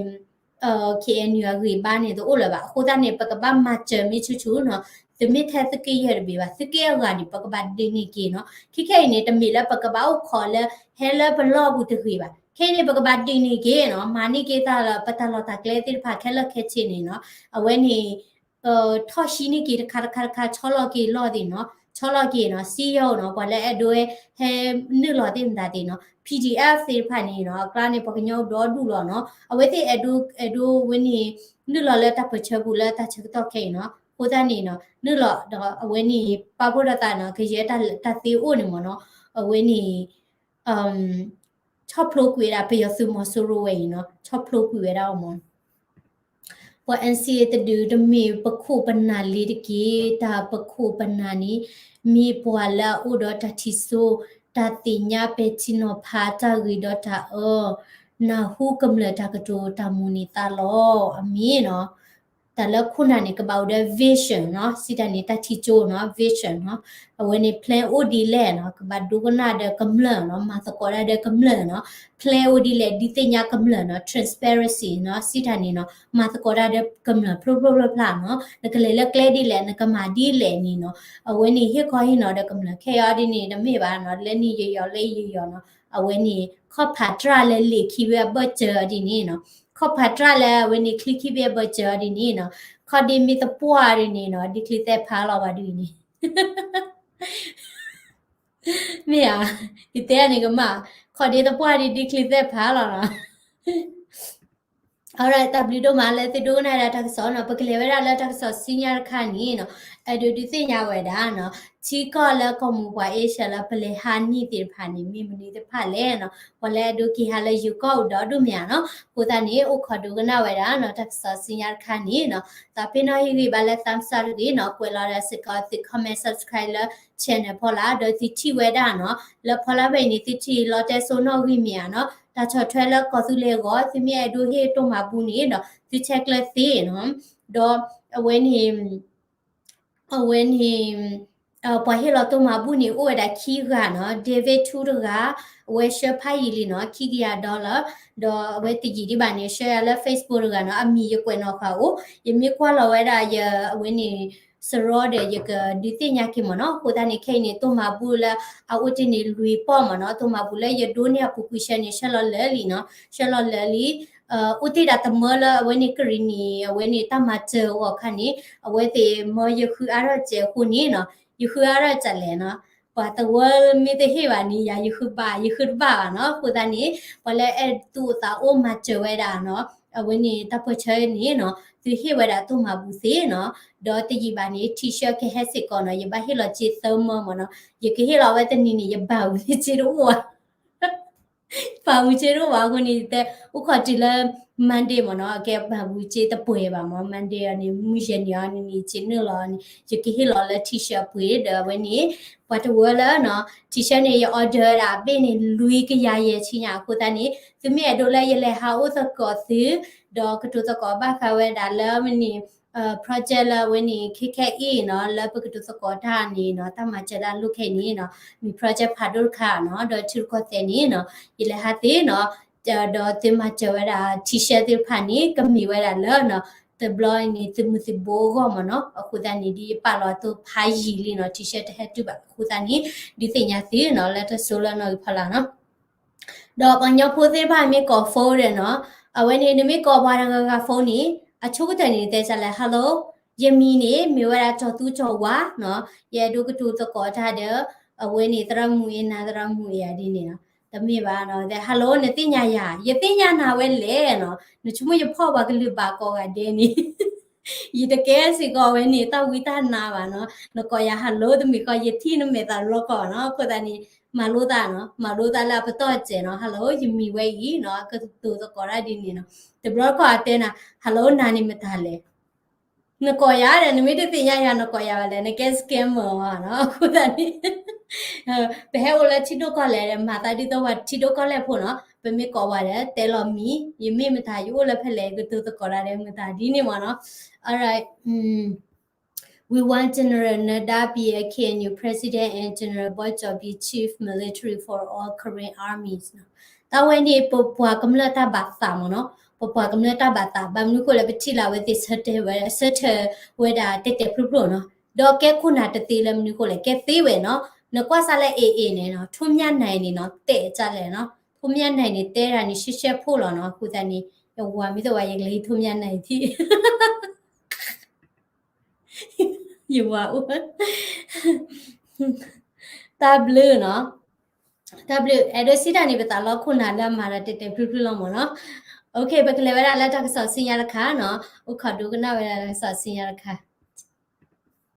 KNU အဂံၢ်အဘါန့ၣ် တအိၣ်လၢၤဘၣ်. အဃိသတးန့ၣ် ပကဘၣ်မၤစၢၤမ့ၢ်ဆူၣ်ဆူၣ်နီၤ. သုးမ့ၢ်ထဲသုးက့ယဲၢ်တဘ့ၣ်ဘၣ် သုးက့အဂၤန့ၣ် ပကဘၣ်ဒုးန့ၢ်က့ၤနီၤ. ခဲခဲအံၤန့ၣ် တမ့ၢ်လၢပကဘၣ်အိၣ်ခိးလၢ ဟဲလၢပလီၢ်ပူၤတဂ့ၤဘၣ်. ခဲအံၤန့ၣ် ပကဘၣ်ဒုးန့ၢ်က့ၤနီၤ. မၤန့ၢ်က့ၤသးလၢပတၢ်လီၢ်တၢ်ကျဲသ့ၣ်တဖၣ်ခဲလၢာ်ခဲဆ့န့ၣ်နီၤ. အဝဲန့ၣ် ထီၣ်ဟံးန့ၢ်က့ၤတခါတခါတခါ ဆီလီၤက့ၤလီၢ်သ့ၣ်နီၤ. ဆီလီၤက့ၤနီၤ စံယိၤနီၤ ပှၤလၢအဲၣ်ဒိးဟဲနုာ်လီၤသ့ၣ်မတၤသ့ၣ်နီၤ PDF သ့ၣ်တဖၣ်န့ၣ်နီၤ အကျါန့ၣ် ပှၤကညီအိၣ်ဒီဒူၣ်လီၤနီၤ. အဝဲသ့ၣ်အဲၣ်ဒိး အဲၣ်ဒိးဝဲန့ၣ် နုာ်လီၤလၢတၢ်ပၢၢ်ဆၢပူၤလၢတၢ်ဆၢကတီၢ်ခဲအံၤနီၤ. အဃိသတးန့ၣ်နီၤ နုာ်လီၤဒီးအဝဲန့ၣ် ပာ်ဖှိၣ်ထီၣ်သးနီၤ ကယဲၢ်တၢ်သ့အိၣ်န့ၣ်မ့ၢ်နီၤ အဝဲန့ၣ် ဆီၣ်ဖျိကွံာ်ဝဲဒၣ်ပယီၤသုးမီၤစိရိၤဝဲအံၤနီၤ ဆီၣ်ဖျိကွံာ်ဝဲဒၣ်အီၤမ့ၢ်နီၤ. ပှၤ NCA တဒုးတမ့ၢ်ပခိၣ်ပနၢ်လံတက့ၢ်. တၢ်ပခိၣ်ပနၢ်န့ၣ် မ့ၢ်ပှၤလၢအအိၣ်ဒီးတၢ်ထံၣ်စိ, တၢ်သ့ၣ်ညါပဲာ်ထံနီၤဖး, တၢ်ဂ့ၤဒီးတၢ်အၢ, နၢ်ဟူကမျၢၢ်တၢ်ကတိၤတၢ်မူန့ၣ်သးလီၤ. အမ့ၢ်နီၤ တၢ်လၢခိၣ်နၢ်န့ၣ် ကဘၣ်အိၣ်ဒီး vision နီၤ, စံးတၢ်န့ၣ် တၢ်ထံၣ်ကၠိနီၤ, vision နီၤ, အဝဲန့ၣ် plan အိၣ်ဒ်လဲၣ်နီၤ, ကဘၣ်ဒိကနၣ်ဒီးကမျၢၢ်နီၤ, မၤသကိးတၢ်ဒီးကမျၢၢ်နီၤ, plan အိၣ်ဒ်လဲၣ် ဒုးသ့ၣ်ညါကမျၢၢ်နီၤ, transparency နီၤ, စံးတၢ်န့ၣ်နီၤ, မၤသကိးတၢ်ဒီးကမျၢၢ်ဖျိဖျိဖျါဖျါနီၤ, နကလဲၤလၢကျဲဒ်လဲၣ် နကမၤဒ်လဲၣ်န့ၣ်နီၤ, အဝဲန့ၣ်ဟ့ၣ်ခီဟ့ၣ်နီၤဒီးကမျၢၢ် ခဲအံၤဒ်န့ၣ် တမ့ၢ်ဘၣ်နီၤ, လၢန့ၣ်ယယီၤလၢယယီၤနီၤ, အဝဲန့ၣ် ခီၣ်ဖးတြၢ်လၢလံာ်ခံဘ့ၣ်အဘၢၣ်စၢၤဒ်န့ၣ်နီၤ, ခီၣ်ဖးတြၢ်လၢအဝဲန့ၣ် ချံခံဘ့ၣ်အဘၢၣ်စၢၤဒ်န့ၣ်နီၤ, ခီၣ်ဒ့မ့ၢ်သပှၢ်ဒ်န့ၣ်နီၤ, ဒ်ချံသဲဖးလီၤဘၣ်ဒ်န့ၣ်, မ့ၢ်ဧါ, ယတဲန့ၣ်ကမၣ်, ခီၣ်ဒ့သပှၢ်ဒ် ဒ်ချံသဲဖးလီၤနီၤ. Alright, တၢ်ဘျုးဒိၣ်မးလၢသုဒိကနၣ်ဝဲဒၣ်တၢ်ကစီၣ်နီၤ, ပကလဲၤဝဲဒၣ်လၢတၢ်ကစီၣ်ဆူညါတခါန့ၣ်နီၤ, အဲၣ်ဒိးဒုးသ့ၣ်ညါဝဲဒၣ်နီၤ, ထံကီၢ်လၢကီၢ်မိၢ်ပှၢ် Asia လၢပလဲၤဟးန့ၢ်သ့ၣ်တဖၣ်န့ၣ် မ့ၢ်မနုၤတဖၣ်လဲၣ်နီၤ, ပှၤလၢအဒိးက့ၤဟးလၢယိၤကီၢ်အိၣ်ဒီဒူၣ်မ့ၢ်ဧါနီၤ, အဃိသတးန့ၣ် အိၣ်ခိးဒိကနၣ်ဝဲဒၣ်နီၤ, တၢ်ကစီၣ်ဆူညါတခါန့ၣ်နီၤ, သးပ့ၤနီၣ်ဟ့ၣ်ဂံၢ်ဘါလၢ thumbs up တဂ့ၤနီၤ, ကွဲးလီၤဒီးစ့ၢ်ကီးသု comment subscribe လၢ channel ဖီလာ်, ဒီးသုထံၣ်ဝဲဒၣ်နီၤ, လၢဖီလာ်ဖဲအံၤန့ၣ် သုထံၣ်လီတဲစိနီၣ်ဂံၢ်မ့ၢ်ဧါနီၤ, တၢ်ဆီၣ်ထွဲလၢကီၢ်သူလ့ၤအဂီၢ်, သုမ့ၢ်အဲၣ်ဒိးဟ့ၣ်တိၢ်မၤဘူၣ်န့ၣ်ဒီး သုဆဲးကျၢသ့နီၤ, ဒီးအဝဲန့ၣ် အဝဲန့ၣ် ပှၤဟ့ၣ်လီၤတိၢ်မၤဘူၣ်န့ၣ် အိၣ်ဝဲဒၣ်ခံဂၤနီၤ, David ထူတဂၤ, အဝဲဆှၢဖးယံာ်လံနီၤ, ခံကယၤ dollar, ဒီးအဝဲတယံာ်ဒံးဘၣ်န့ၣ် ဆှၢယၤလၢ Facebook တဂၤနီၤ, အမံၤယကွဲးနီၣ်ဃာ်အိၣ်, ယမ့ၢ်ကွၢ်လီၤဝဲဒၣ်ယ အဝဲန့ၣ် စရီဒီး ယကဒုးသ့ၣ်ညါက့ၤမ့ၢ်နီၤ, အဃိသတးန့ၣ် ခဲအံၤန့ၣ် တိၢ်မၤဘူၣ်လၢအအိၣ်တ့ၢ်န့ၣ် လွံၢ်ပီၢ်မ့ၢ်နီၤ, တိၢ်မၤဘူၣ်လၢယဒိးန့ၢ်အပူၤကွံာ်ဆှၢန့ၣ် ဆှၢလီၤလၢာ်လံနီၤ, ဆှၢလီၤလၢာ်လံ အိၣ်တ့ၢ်ဒၣ်တမၢလၢအဝဲန့ၣ်ကရံၣ်နံၣ် အဝဲန့ၣ်တၢ်မၤစၢၤအဂီၢ်ခါန့ၣ် အဝဲသ့ၣ်မၢယဃုအါထီၣ်စဲးအဃိန့ၣ်နီၤ, ယဃုအါထီၣ်စဲးလဲၣ်နီၤ, ပှၤတဝၢမ့ၢ်တဟ့ၣ်ဘၣ်န့ၣ် ယၤယဃုဘၣ် ယဃုတဘၣ်ဘၣ်နီၤ, အဃိသတးန့ၣ် ပှၤလၢအဲၣ်သူၣ်အိၣ်သးအိၣ်မၤစၢၤဝဲဒၣ်နီၤ, အဝဲန့ၣ်တၢ်ပၢၢ်ဆၢန့ၣ်နီၤ, သုဟ့ၣ်ဝဲဒၣ်တိၢ်မၤဘူၣ်သ့နီၤ, ဒီးတယံာ်ဘၣ်န့ၣ် T-shirt ကဟဲစ့ၢ်ကီးနီၤ, ယဘၣ်ဟ့ၣ်လီၤစ့သၢမၢမ့ၢ်နီၤ, ယကဟ့ၣ်လီၤဝဲတနံၤန့ၣ် ယဘၣ်ဝံၤစ့တအိၣ်ဘၣ် ဘၣ်ဝံၤစ့တအိၣ်ဘၣ်အဃိန့ၣ် ယတဲအိၣ်ခိးတုၤလၢ Monday မ့ၢ်နီၤ, ကဲဘၣ်ဝံၤစ့တပှဲၤဘၣ်မ့ၢ် Monday အီၤန့ၣ် မုၢ်ယဲၢ်နံၤအီၤန့ၣ် စ့နုာ်လီၤန့ၣ် ယကဟ့ၣ်လီၤလၢ T-shirt ပှ့ၤဒီးအဝဲန့ၣ် ပှၤတဝၢလၢနီၤ T-shirt န့ၣ် ယ order ဒၣ်အဘ့ၣ်န့ၣ် လွံၢ်ကယၤယဲၢ်ဆံညါအဃိသတးန့ၣ် သုမ့ၢ်အဲၣ်ဒိးလၢယလဲၤဟးအိၣ်သကိးသု ဒီးကတိၤသကိးဘၣ်ဃးဝဲဒၣ်လၢမ့ၢ်န့ၣ် project လၢအဝဲန့ၣ် ခဲခဲအံၤနီၤ လၢပကတိၤသကိးတၢ်န့ၣ်နီၤ တၢ်မၤစၢၤတၢ်လိၣ်ခဲအံၤန့ၣ်နီၤ မ့ၢ် project ဖးဒိၣ်တခါနီၤ ဒီးထံရူၢ်ကီၢ်သဲးန့ၣ်နီၤ ယလဲၤဟးသ့နီၤ ဒီးသုမၤစၢၤဝဲဒၣ် T-shirt သ့ၣ်တဖၣ်န့ၣ် ကမ့ၢ်ဝဲဒၣ်လၢနီၤ တဘျီန့ၣ် သုးမုၢ်သံၣ်ဘိအဂီၢ်မ့ၢ်နီၤ အဃိသတးန့ၣ် ဒ်ယပာ်လီၤအသိးဖးယံာ်လံနီၤ T-shirt တဟဲတုၤဘၣ်အဃိသတးန့ၣ် ဒုးသ့ၣ်ညါသုနီၤ လၢတစိၤလၢနီၣ်ဂံၢ်ဖီလာ်နီၤ ဒီးပှၤကညီဖိသ့ၣ်တဖၣ်မ့ၢ်ကိး phone ဒီးနီၤ အဝဲန့ၣ် နမ့ၢ်ကိးပှၤတဂၤဂၤ phone န့ၣ် အဆိကတၢၢ်န့ၣ် တဲဒ်လဲၣ် hello ယမံၤန့ၣ် မ့ၢ်ဝဲဒၣ်ကၠီၤသူကၠီၤဝါနီၤ ယအဲၣ်ဒိးကတိၤသကိးတၢ်ဒီး အဝဲန့ၣ် သရၣ်မုၣ်အ့နၤ သရၣ်မုၣ်အ့အဒ်န့ၣ်နီၤ တမ့ၢ်ဘၣ်နီၤ တဲ hello နသ့ၣ်ညါယၤ ယသ့ၣ်ညါနၤဝဲလဲၣ်နီၤ နဆိကမိၣ်ယဖီၣ်ပှၤကလုာ်ဘၣ်ကိးဂၤဒဲးန့ၣ် ယတကဲစ့ၢ်ကီးဝဲန့ၣ် တၢ်ဝံတၢ်နါဘၣ်နီၤ. နကိးယၤ hello တမံၤဃီ ယထံၣ်နမဲာ်သးလီၤကီးနီၤ. အဃိသတးန့ၣ် မၤလိသးနီၤ, မၤလိသးလၢအပတီၢ်စဲးနီၤ. Hello ယမံၤဝဲအံၤနီၤ, ကတိၤသကိးတၢ်ဒ်န့ၣ်နီၤ. တဘျီတခီၣ်အတဲနၤ hello နၤန့ၣ်မတၤလဲၣ်. နကိးယၤဒီး နမ့ၢ်တသ့ၣ်ညါယၤ နကိးယၤဘၣ်လဲၣ်, နကဲ scammer နီၤ. အဃိသတးန့ၣ် ပဟဲအိၣ်လၢထံဒိၣ်ကီၢ်လဲၢ်ဒီး မၤသးဒ်သိးပှၤထံဒိၣ်ကီၢ်လဲၢ်ဖိနီၤ. ပမ့ၢ်ကိးဝဲဒီး တဲလီၤမံၤ, ယမ့ၢ်မတၤ, ယအိၣ်လၢဖဲလဲၣ်, ကတိၤသကိးတၢ်ဒီးမတၤဒ်န့ၣ်မ့ၢ်နီၤ. Alright, we want General Nada be a K N U president and General Bogyoke be chief military for all Karen armies. တၢ်ဝဲန့ၣ် ပပှၤကမျၢၢ်တၢ်ဘၣ်သးမ့ၢ်နီၤ, ပပှၤကမျၢၢ်တၢ်ဘၣ်သး, ဘၣ်မနုၤဃိလဲၣ် ပထံၣ်လၢအဝဲသ့ၣ်ဆၢတဲာ်ဝဲ, ဆၢတဲာ်ဝဲဒၣ်တဲာ်တဲာ်ဖျိဖျိနီၤ. ဒီးကဲခိၣ်နၢ်တသ့လၢမနုၤဃိလဲၣ်, ကဲသ့ဝဲနီၤ. နကွၢ်စးလၢ A A န့ၣ်နီၤ, ထိၣ်မၠၣ်နၤအံၤန့ၣ်နီၤ, တဲာ်ကလဲၣ်နီၤ, ထိၣ်မၠၣ်နၤအံၤန့ၣ် တဲဒၣ်န့ၣ် ရှဲရှဲဖိလီၤနီၤ. အဃိသတးန့ၣ် ယဝၤမ့ၢ်တဝၤ ယကလဲၤဟံးထိၣ်မၠၣ်နၤအံၤထံၣ် ယဝၤအိၣ် တၢ်ဘျုးနီၤ, တၢ်ဘျုး. အဲၣ်ဒိးစံးတၢ်န့ၣ် ပသးလီခိၣ်နၢ်လၢအမၤဒီးတဲာ်တဲာ်ဖျိဖျိလီၤမ့ၢ်နီၤ. Okay, ပကလဲၤဝဲဒၣ်လၢတၢ်ကစီၣ်ဆူညါတခါနီၤ, အိၣ်ခိးဒိကနၣ်ဝဲဒၣ်တၢ်ကစီၣ်ဆူညါတခါ.